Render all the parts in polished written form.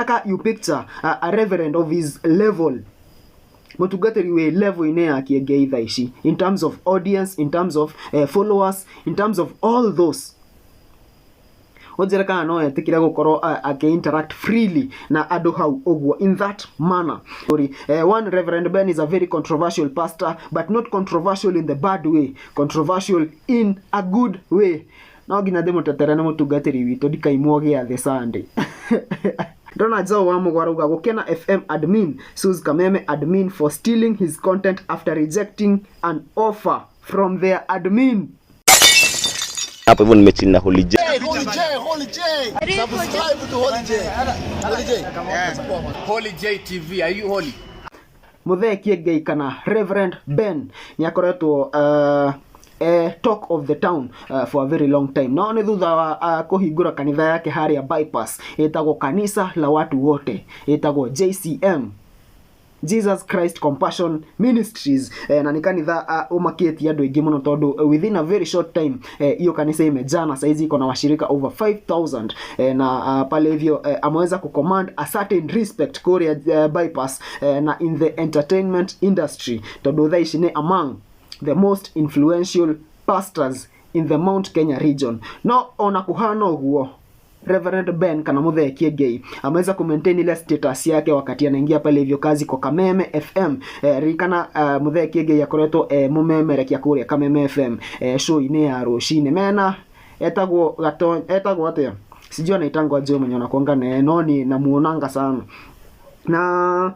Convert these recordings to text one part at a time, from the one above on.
Njĩra ka you picture a reverend of his level, mũtungatĩri wĩ level-inĩ ya Kiengei thaa ici, in terms of audience, in terms of followers, in terms of all those, ũnjĩre kana no etĩkĩre gũkorwo akĩ interact freely na andũ hau ũguo in that manner. Sorry. One Reverend Ben is a very controversial pastor, but not controversial in the bad way, controversial in a good way. No nginya ndĩmũtetere, nĩ mũtungatĩri witũ, ndikaimwo gĩathĩ Sunday. Ndona Joe wa Mũgwa arauga Gũkena FM admin Sus Kameme admin for stealing his content after rejecting an offer from their admin. Hapo hivyo nimechill na Holy J. Holy J, Holy J. Subscribe to Holy J. Holy J. Holy J TV, are you holy? Muthee Kiengei kana Reverend Ben nĩ akoretwo talk of the town for a very long time, no nĩ thutha wa kũhingũra kanitha yake harĩa Bypass ĩtagwo Kanisa la Watu Wote, ĩtagwo JCM, Jesus Christ Compassion Ministries, na nĩ kanitha ũmakĩtie andũ aingĩ mũno tondũ within a very short time hiyo kanisa imejaa na saizi iko na washirika over 5000, na pale hivyo ameweza kucommand a certain respect kũrĩa Bypass na in the entertainment industry, tondũ thaa ici nĩ among the most influential pastors in the Mount Kenya region. No ona kuhana ũguo, Reverend Ben kana Muthee Kiengei ameweza kumaintain ile status yake wakati anaingia pale hivyo kazi kwa Kameme FM. Ririkana Muthee Kiengei akoretwo mumemerekia kuria Kameme FM, show-inĩ ya rũcinĩ mena etagwo gato etagwo atia, sijui anaitangwa aje mwenye anakuanga naye, no ni namuonanga sana na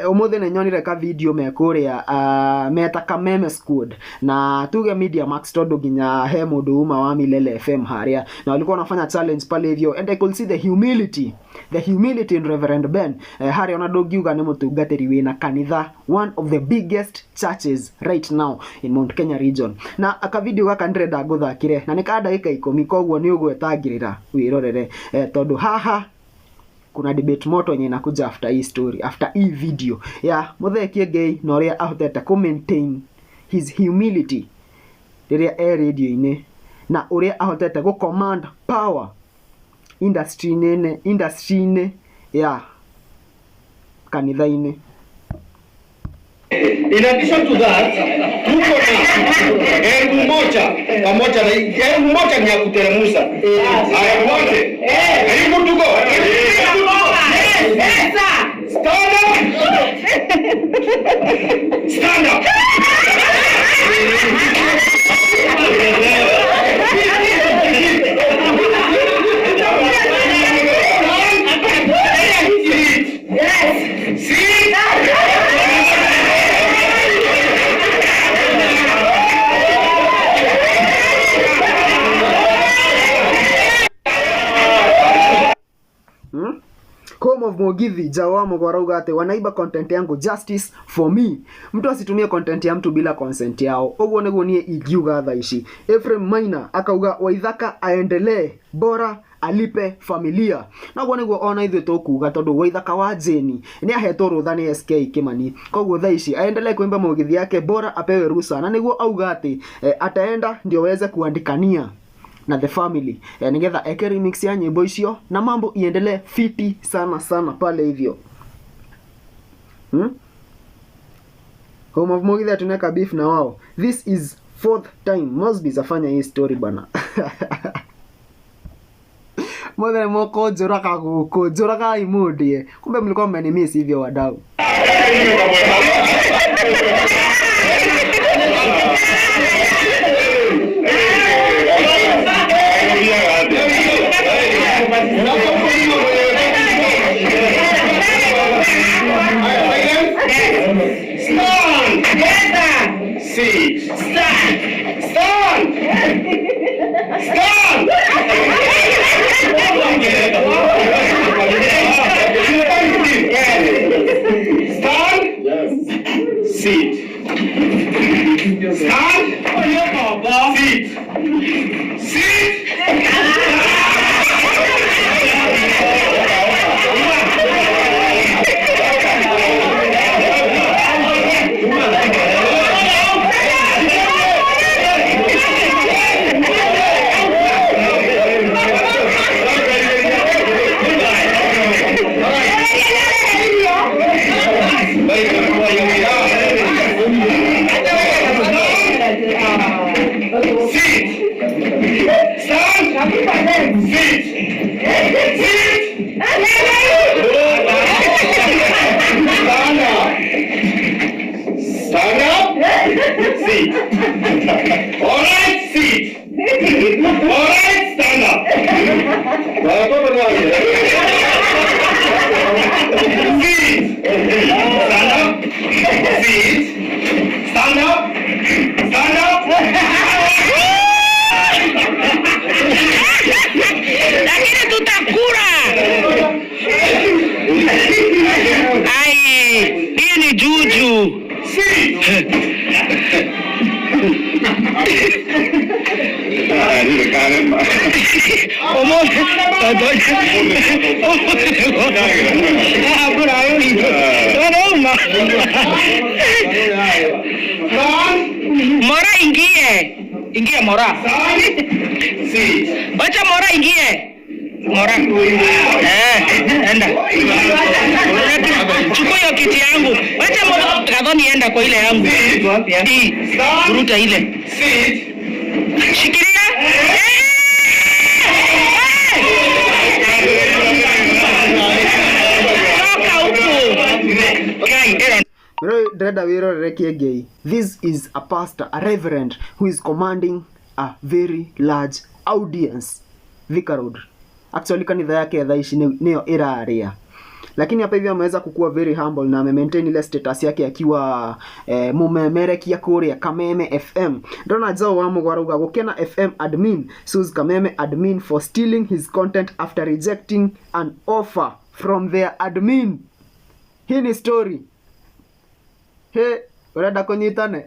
umuthi nĩ nyonire ka video me kũrĩa meta Kameme Squad na tuge Media Max, tondũ nginya he mũndũ uma wa Milele FM harĩa na walikuwa wanafanya challenge pale hivyo, and I could see the humility in Reverend Ben harĩa ona ndũngiuga nĩ mũtungatĩri wĩna kanitha, one of the biggest churches right now in Mount Kenya region. Na aka video gaka ndĩrenda ngũthakĩre na nĩ ka ndagĩka 10, koguo nĩ ũgwetangĩrĩra wĩrorere, tondũ haha kuna debate moto yenye inakuja after hii story, after hii video ya Muthee Kiengei na ũrĩa ahotete ku maintain his humility rĩrĩa e radio-inĩ na ũrĩa ahotete gũ command power industry-inĩ ya kanitha-inĩ. In addition to that, tuko na 1000 pamoja na 1000 ni ya kuteremusa. Haya wote. Are you good to go? Stand up. Stand up. Sit. Sit. Home of Mugithi Jawa Mũgwa arauga atĩ wanaiba content yangu, justice for me. Mtu asitumie content ya mtu bila consent yao. Ũguo nĩguo niĩ ingiuga thaa ici. Ephraim Maina akauga Waithaka aendelee, bora alipe familia. Na ũguo nĩguo ona ithuĩ tũkuga, tondũ Waithaka wa Jane nĩ ahetwo rũtha nĩ SK Kimani, koguo thaa ici aendelee kuimba mugithi yake, bora apewe ruhusa, na nĩguo auga atĩ ataenda ndio weze kuandikania na the family, nigetha eke remix ya nyimbo icio na mambo iendelee fiti sana sana pale hivyo, Home of Mugithi tunaweka beef na wao. This is fourth time Mosby afanya hii story bana. Mothe moko njũraga gũkũ, njũragai mũndie. Kumbe mlikuwa mmenimiss hivyo, wadau. Stand. Sit. Stand. Stand. Stand. Stand. Sit. Sit. Sit. Stand up. Stand up. Sit. All right, sit. All right, stand up. Sit. Stand up. Sit. Stand up. Stand up. Lakini tutakula. Ai, hii ni juju. Sit. Omo, Mora ingie. Ingie Mora. Sit. Wacha Mora ingie. Mora. Eh, enda. Chukua hiyo kiti yangu. Wacha Mora Gathoni enda kwa ile yangu. Hii. Buruta ile. Sit. Shikilia. Eh! Toka huku. Kai, eh. Roy ndĩrenda wĩrorere Kĩengei. This is a pastor, a reverend who is commanding a very large audience Thika Road. Actually kanitha yake thaa ici nĩyo ĩrarĩa, lakini hapa hivi ameweza kukua very humble na ame maintain ile status yake akiwa mumemerekia kũrĩa Kameme FM. Ndona Joe wa Mũgo arauga Gũkena FM admin sues Kameme admin for stealing his content after rejecting an offer from their admin. Hii ni story. He, urenda kũnyitane?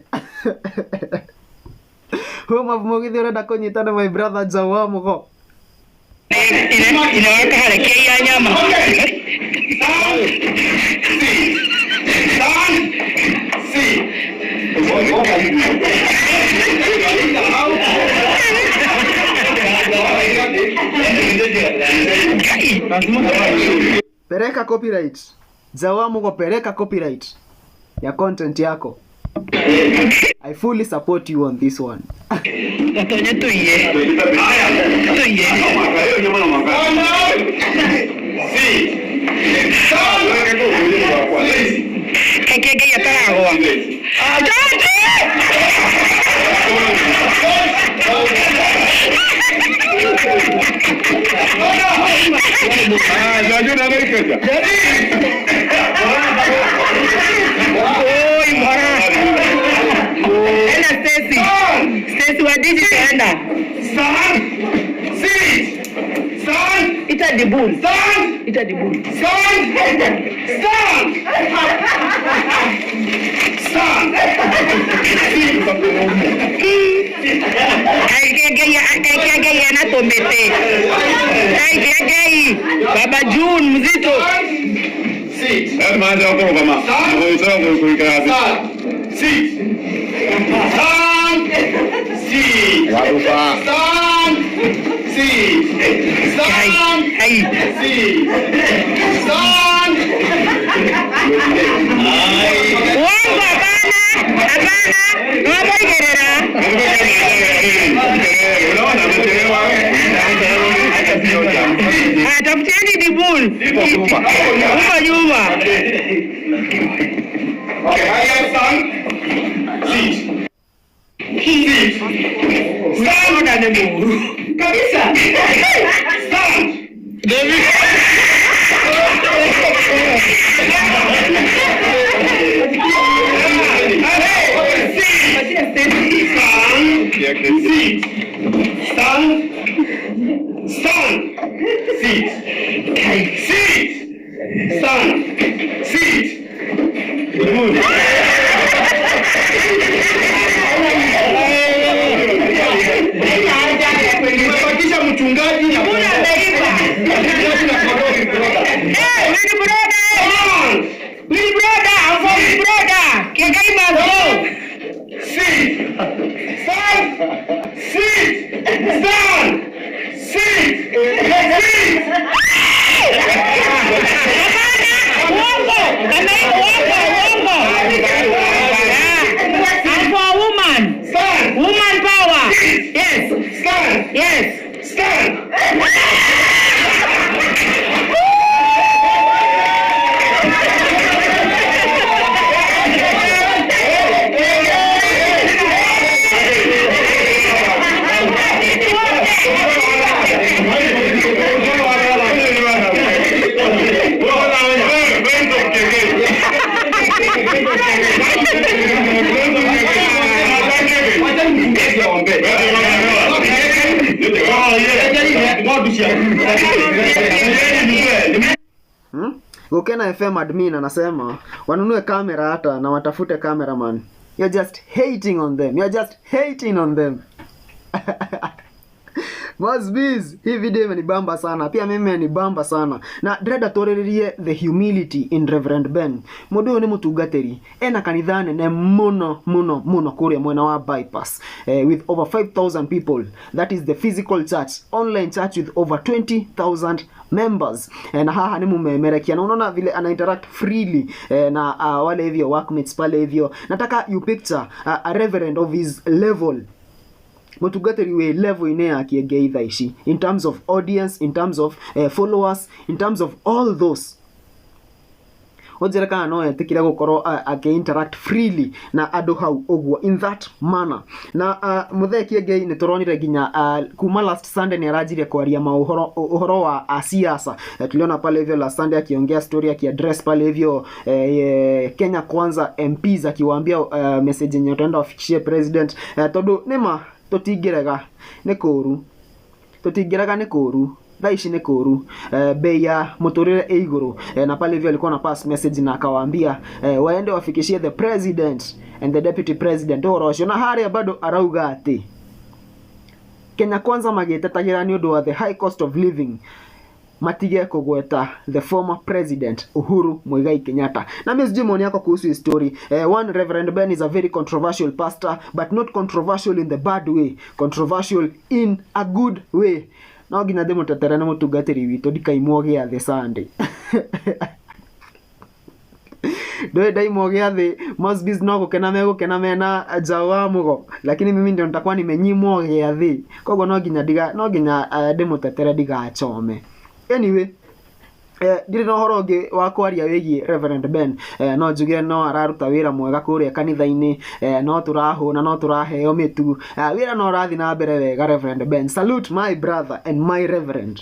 Huma mũgithi urenda kũnyitane, my brother Joe wa Mũgo? Inaweka harekei ya nyama. Stand. Sit. Stand. Sit. Kai. Pereka copyright. Joe wa Mũgo, pereka copyright ya content yako. I fully support you on this one. Gatonye tuiye. Tuiye. Stand up. Sit. Stand. Sit. Keke ataragwa. George! Oi, Mora. Enda Stacy. Stacy wa digital enda. Stand. Sit. Stand. Ita dibul. Stand. Ita dibul. Stand. Stand. Stand. Ai keke ya na tombete. Ai keke. Baba June mzito. Sit. Stand. Sit. Stand. Sit. Stand. Sit. Stand. Ai. Sit. Stand. Uongo hapana. Hapana. Wamoigerera. Ah, tafutieni dibul. Huko nyuma. Okay, higher stand. Sit. Sit. Stand na nemu. Kabisa. Stand. Stand. Sit. Stand. Stand. Sit. Sit. Stand. Sit. Nimebakisha mchungaji na Mbona ameiba? mchungaji na kondoo brother. Eh, Willy brother. Stand. Willy brother, I'm for Willy brother. Kegai mazo. Sit. Stand. Sit. Stand. Sit. Sit. Hapana, uongo. Ameiba uongo, uongo. Ah, I'm for a woman. Stand. Woman power. Yes. Stand. Yes. Stand. Stand. Gukena FM admin anasema wanunue kamera hata na watafute cameraman. You're just hating on them. You're just hating on them. Mosbiz, hii video imenibamba sana. Pia mimi imenibamba sana. Na ndĩrenda tũrĩrĩrie the humility in Reverend Ben. Mũndũ ũyũ nĩ mũtungatĩri. Ena kanitha nene mũno mũno mũno kũrĩa mwena wa bypass. With over 5000 people. That is the physical church. Online church with over 20,000 members. Na haha nĩ mũmemerekia. Na unaona vile ana interact freely na wale hivyo workmates pale hivyo. Nataka you picture a reverend of his level, mũtungatĩri wĩ level-inĩ ya Kiengei thaa ici, in terms of audience, in terms of followers, in terms of all those, ũnjĩre kana no etĩkĩre gũkorwo akĩ-interact freely na andũ hau ũguo in that manner. Na mũthee Kiengei nĩ tũronire nginya kuma last Sunday nĩ aranjirie kwaria maũhoro ũhoro wa siasa. Tuliona pale hivyo last Sunday akiongea story, akiaddress pale hivyo Kenya Kwanza MPs, akiwaambia message yenye utaenda wafikishie president, tondũ nĩma tũtingĩrega nĩ kũũru, tũtingĩrega nĩ kũũru, thaa ici nĩ kũũru, bei ya mũtũrĩre ĩ igũrũ. Na pale hivyo alikuwa na pass message na akawaambia waende wafikishie the president and the deputy president ũhoro ũcio. Na harĩa bado arauga atĩ Kenya Kwanza magĩtetagĩra nĩ ũndũ wa the high cost of living matige kũgweta the former president Uhuru Muigai Kenyatta. Na mimi sijui maoni yako kuhusu hii story. One Reverend Ben is a very controversial pastor, but not controversial in the bad way, controversial in a good way. No nginya ndĩmũtetere nĩ mũtungatĩri witũ, ndikaimwo gĩathĩ Sunday. Ndoe ndaimwo gĩathĩ, Mosbys no gũkena megũkena mena njaũ wa mũgo, lakini mimi ndio nitakuwa nimenyimwo gĩathĩ. Koguo no nginya ndiga no nginya ndĩmũtetere ndigachome. Anyway, ndirĩ na ũhoro ũngĩ wa kwaria wĩgiĩ Reverend Ben. No njuge no araruta wĩra mwega kũrĩa kanitha-inĩ, no tũrahũna, no tũraheo mĩtu, wĩra no ũrathiĩ na mbere wega. Reverend Ben, salute my brother and my reverend.